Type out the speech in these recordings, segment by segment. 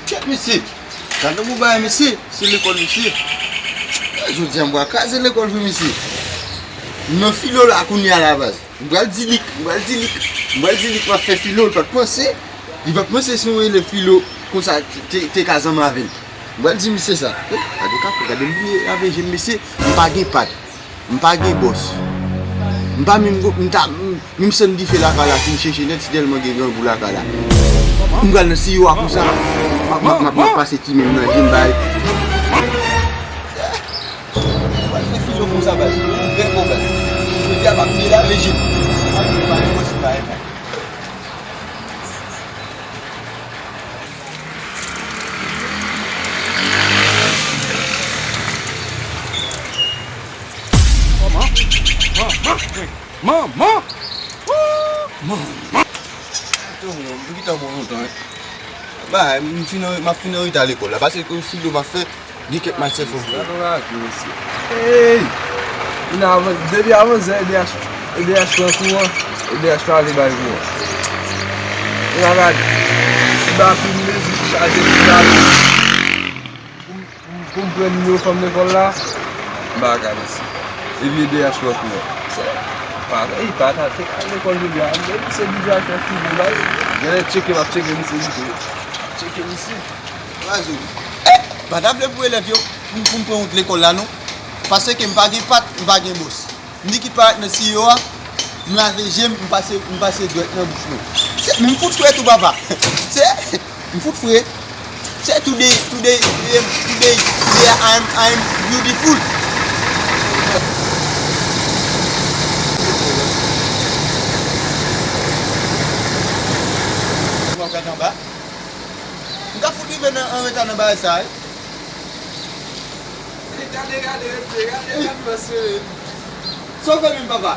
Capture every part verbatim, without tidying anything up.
Kèt mesye. Gade yon bagay mesye. Se lekòl mesye. Jodi a m pral kraze lekòl vre mesye. M nan filo la kounye a la baz. M pral di lik, m pral di lik, m pral di lik m ap fè filo, li pa t panse, li pa t panse se yon elèv filo konsa te, te ka zanmi avè l. M pral di misye sa. Gade kapou, gade m bliye lave je m mesye, m pa gen pad, m pa gen bòs. M pa menm, m ta, m, menm sann dife lakay la fin chèche nèt si tèlman gen grangou lakay la. M pral nan siyo a konsa, m ap, m ap, m ap, m ap pase ti men m nan je m bay. Ou pral fè filo konsa baz. Bèl kò baz. Jodi a m ap file lave je m. Ak yon bagay mwen se bagay la. Manman! Manman! Manman! Wouy! Manman! Tankou m te pran lontan, wi. Ba, m fin an, m ap fin an reta lekòl la. Pase ke filo m ap fè, gen kèk matyè fò m fè. Sa nou lage, mesye. Ey! Vin avan, depi avan zè, E D H, E D H pran kouran, E D H pa vle bay kouran. Vin a gade. Ti batou m bezwen chaje ti batou. Pou m, pou m, pou m pran nimewo fanm lekòl la, m pa ka, mesye. Epi E D H pran kouran. Se, pa, ey, pa ta, te ka lekòl jodi a. Depi se bidye a fè fini, baz. Genlè tcheke, m ap tcheke misye vite. M ap tcheke misye. Razo. Eh! Pa ta vle pou elèv yo, pou, pou m pran wout lekòl la, non. Paske m pa gen pat, m pa gen bòs. M di ki parèt nan siyo a, m lave je m, m pase, m pase dwèt nan bouch mwen. Se, men m fout fre tou, papa. Se, m fout fre. Se today, today, today, today, I'm, I'm beautiful. M ap gade anba. M ka fout rive nan, an reta nan bagay sa, wi. Gade, gade, mesye, gade, gade, mesye. Sa w fè menm, papa?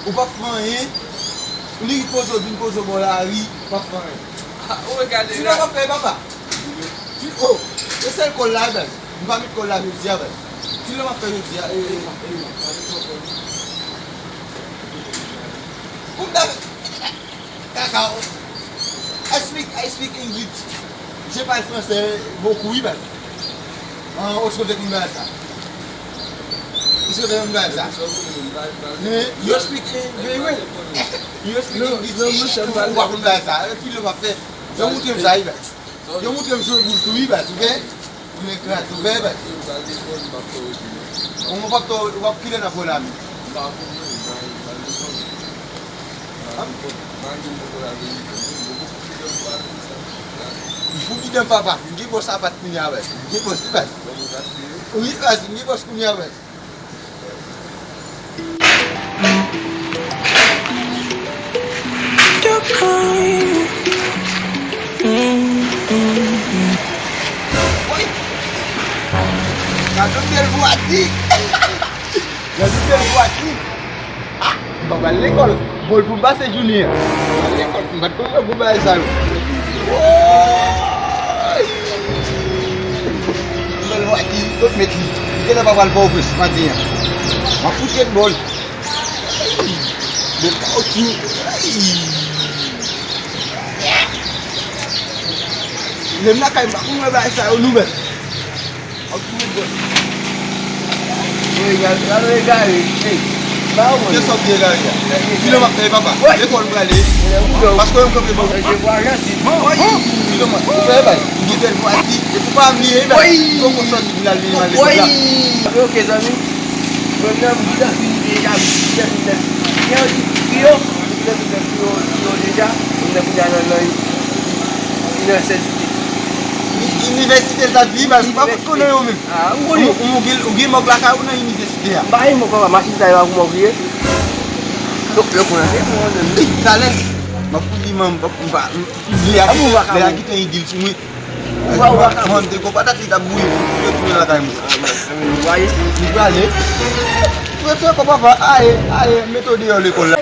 Ou p ap fè anyen. Ou li poze w, vin poze w bò lari, ou p ap fè anyen. Ah, ou gade. Filo m ap fè, papa. Fi-, oh, e sèl kòl la, baz. M pa met kòl la jodi a, baz. Filo m ap fè jodi a, e, e, e. Pou m ta Kaka, oh. I speak, I speak English. Je parle français beaucoup, wi, baz. Ah, ou te konn bagay sa? Ou te konn bagay sa? Eh, you speak, eh, very well. You speak English. Ou pa konn bagay sa. Eh, filo m ap fè. Yo moutre m sa, wi, baz. Yo moutre m jwe boul tou, wi, baz. Ou gen? Ou men kraz ouvè, baz. Bon, w ap to, w ap kilè n ap wè la menm? M fout bidon papa, m gen bòs apat kounye a, baz. M gen bòs, wi, baz. Wi, baz, m gen bòs kounye a, baz. Woy! Gade yon bèl bwati! Gade yon bèl bwati! Ah! M pa pral lekòl. Bon, pou m pase jounen an. M pa pral lekòl. M pa t konn wè gwo bagay sa yo. Woy! Bèl bwati, tout met li. Genlè pa pral fè ofis maten an. M ap fout tèt bòl. Bon, kawoutchou. Lè m lakay m pa konn wè bagay sa yo, nou menm. Ap tou met bòl. Woy, gade, gade egare. Ey, ba w. Kiyès w ap di egare a? Filo m ap fè, papa. Woy! Lekòl m prale. Paske yo m kanpe bò. Filo m ap fè, bay. M gen bèl vwati. Epi pa bliye, bay. Woy! Yon kou sòti pou l al vini mal lekòl la. Woy! Ok, zanmi. Mwen menm, m vin anvi deja, m vin anvi fè. Gen yon ti trio, m vin anvi fè trio, trio deja, m nan kounye a nan, nan inivèsite. Inivèsite, sa di, baz, ou pa fout konnen yo menm. Ah, ou konnen. Ou, ou gen, ou gen mòg lakay ou nan inivèsite a. M pa gen mòg, papa, machin sa yo a pou mòg li ye. Yo, yo konnen se mwen menm. Ey, talè, m ap fout di manm, m ap, m pa, m, lè a kite, lè a kite yon dil sou mwen. Ou pa, ou pa ka. Mande kò patat li t ap bouyi, pou yo tounen lakay mwen. Ou prale? Ou prale? Ou prale, papa, aye, aye, mete w deyò lekòl la.